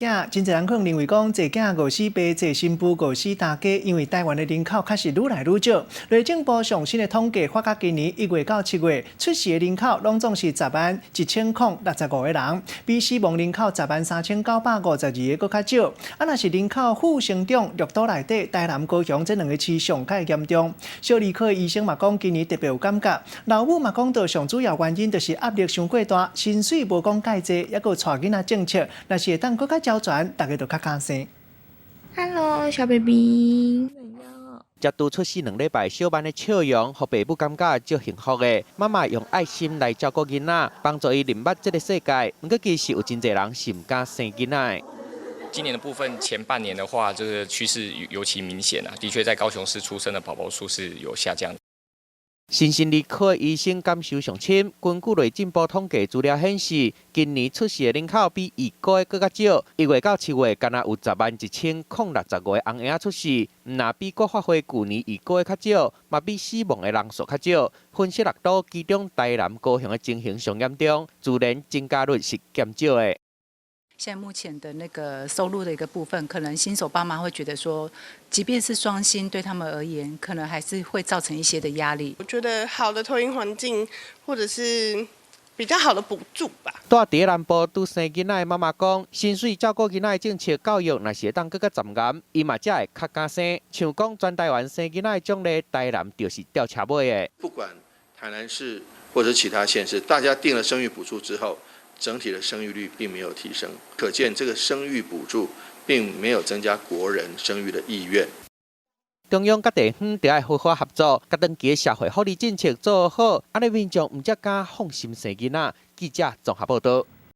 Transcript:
囝，真濟人可能認為講濟囝餓死爸，濟新婦餓死大家，因為台灣的人口確實愈來愈少。內政部上新的統計發覺，今年1月到7月出世的人口攏總是10萬1065個人，比死亡人口10萬3952個閣較少。啊，若是人口負成長，綠島內底台南、高雄這兩個市上較嚴重。小兒科的醫生嘛講，今年特別有感覺。老母嘛講到，上主要原因就是壓力傷過大，薪水無講蓋濟，猶閣帶囡仔政策，若是會當閣較周全，大家就較敢生。 Hello，小 baby。才拄出世2禮拜，小曼的笑容，予爸母感覺足幸福的。媽媽用愛心來照顧囡仔，幫助伊認捌這个世界。毋過其實有真濟人是毋敢生囡仔的。今年的部分，前半年的話，這個趨勢尤其明顯啊。的確，在高雄市出生的寶寶數是有下降。身心兒科醫生感受上深，根據內政部統計資料顯示，今年出世的人口比預估的閣較少。1月到7月，干焦有10萬1065個紅嬰仔出世，毋但比國發會舊年預估的較少，嘛比死亡的人數較少。分析六都，其中台南、高雄的情形上嚴重，自然增加率是減少的。現在目前的那個收入的一個部分，可能新手爸媽會覺得說，即便是雙薪，對他們而言，可能還是會造成一些的壓力。我覺得好的托嬰環境，或者是比較好的補助吧。住佇南部拄生囡仔的媽媽講，薪水照顧囡仔的政策教育，若是會當閣較嚴嚴，伊嘛才會較敢生。像講全台灣生囡仔的獎勵，台南就是吊車尾的。不管台南市或者其他縣市，大家定了生育補助之後，整體的生育率並沒有提升，可見這個生育補助並沒有增加國人生育的意願。中央佮地方著愛好好合作，共長期的社會福利政策做好，按呢民眾毋才敢放心生囡仔。記者綜合報導。